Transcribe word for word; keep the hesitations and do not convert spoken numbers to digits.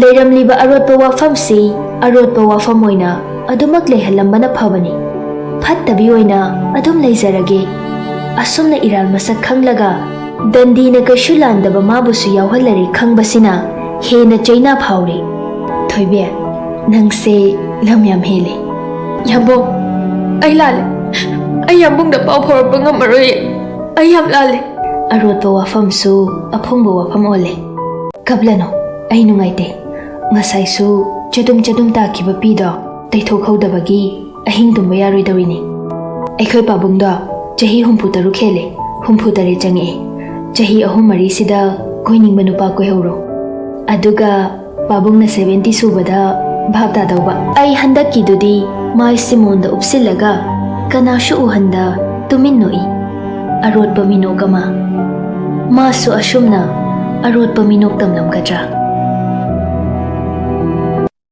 ꯂꯩꯔꯝꯂꯤꯕ ꯑꯔꯣꯠꯄ ꯋꯥꯐꯝꯁꯤ ꯑꯔꯣꯠꯄ ꯋꯥꯐꯝ ꯑꯣꯏꯅ ꯑꯗꯨꯃꯛ ꯂꯩꯍꯜꯂꯝꯕꯅ ꯐꯕꯅꯤ꯫ ꯐꯠꯇꯕꯤ ꯑꯣꯏꯅ ꯑꯗꯨꯝ ꯂꯩꯖꯔꯒꯦ꯫ ꯑꯁꯨꯝꯅ ꯏꯔꯥꯜ ꯃꯁꯛ ꯈꯪꯂꯒ ꯗꯟꯗꯤꯅ ꯀꯩꯁꯨ ꯂꯥꯟꯗꯕ ꯃꯥꯕꯨꯁꯨ ꯌꯥꯎꯍꯜꯂꯔꯦ ꯈꯪꯕꯁꯤꯅ ꯍꯦꯟꯅ ꯆꯩꯅꯥ ꯐꯥꯎꯔꯦ꯫ ꯊꯣꯏꯕꯤ, ꯅꯪꯁꯦ ꯂꯝ ꯌꯥꯝ ꯍꯦꯜꯂꯦ꯫ ꯌꯥꯝꯕꯨꯡ, ꯑꯩ ꯂꯥꯜꯂꯦ꯫ ꯑꯩ ꯌꯥꯝꯕꯨꯡꯗ ꯄꯥꯎ ꯐꯥꯎꯔꯛꯄ ꯉꯝꯃꯔꯣꯏꯌꯦ꯫ ꯑꯩ ꯌꯥꯝ ꯂꯥꯜꯂꯦ꯫ ꯑꯔꯣꯠꯄ ꯋꯥꯐꯝꯁꯨ ꯑꯐꯨꯡꯕ ꯋꯥꯐꯝ ꯑꯣꯜꯂꯦ꯫ ꯀꯞꯂꯅꯨ, ꯑꯩ ꯅꯨꯡꯉꯥꯏꯇꯦ꯫ ꯉꯁꯥꯏꯁꯨ ꯆꯗꯨꯝ ꯆꯗꯨꯝ ꯇꯥꯈꯤꯕ ꯄꯤꯗꯣ ꯇꯩꯊꯣꯛꯍꯧꯗꯕꯒꯤ ꯑꯍꯤꯡ ꯇꯨꯝꯕ ꯌꯥꯔꯣꯏꯗꯧꯔꯤꯅꯤ꯫ ꯑꯩꯈꯣꯏ ꯄꯥꯕꯨꯡꯗꯣ ꯆꯍꯤ ꯍꯨꯝꯐꯨ ꯇꯔꯨꯛ ꯍꯦꯜꯂꯦ, ꯍꯨꯝꯐꯨ ꯇꯔꯦꯠ ꯆꯪꯉꯛꯑꯦ꯫ ꯆꯍꯤ ꯑꯍꯨꯝ ꯃꯔꯤꯁꯤꯗ ꯀꯣꯏꯅꯤꯡꯕ ꯅꯨꯄꯥ ꯀꯣꯏꯍꯧꯔꯣ꯫ ꯑꯗꯨꯒ ꯄꯥꯕꯨꯡꯅ ꯁꯚꯦꯟꯇꯤ ꯁꯨꯕꯗ ꯚꯥꯞ ꯇꯥꯗꯧꯕ꯫ ꯑꯩ ꯍꯟꯗꯛꯀꯤꯗꯨꯗꯤ ꯃꯥꯏ ꯁꯤꯃꯣꯟꯗ ꯎꯞꯁꯤꯜꯂꯒ ꯀꯅꯥꯁꯨ ꯎꯍꯟꯗ ꯇꯨꯃꯤꯟ ꯅꯣꯛꯏ꯫ ꯑꯔꯣꯠꯄ ꯃꯤꯅꯣꯛ ꯑꯃ꯫ ꯃꯥꯁꯨ ꯑꯁꯨꯝꯅ ꯑꯔꯣꯠꯄ ꯃꯤꯅꯣꯛ ꯇꯝꯂꯝꯒꯗ꯭ꯔꯥ?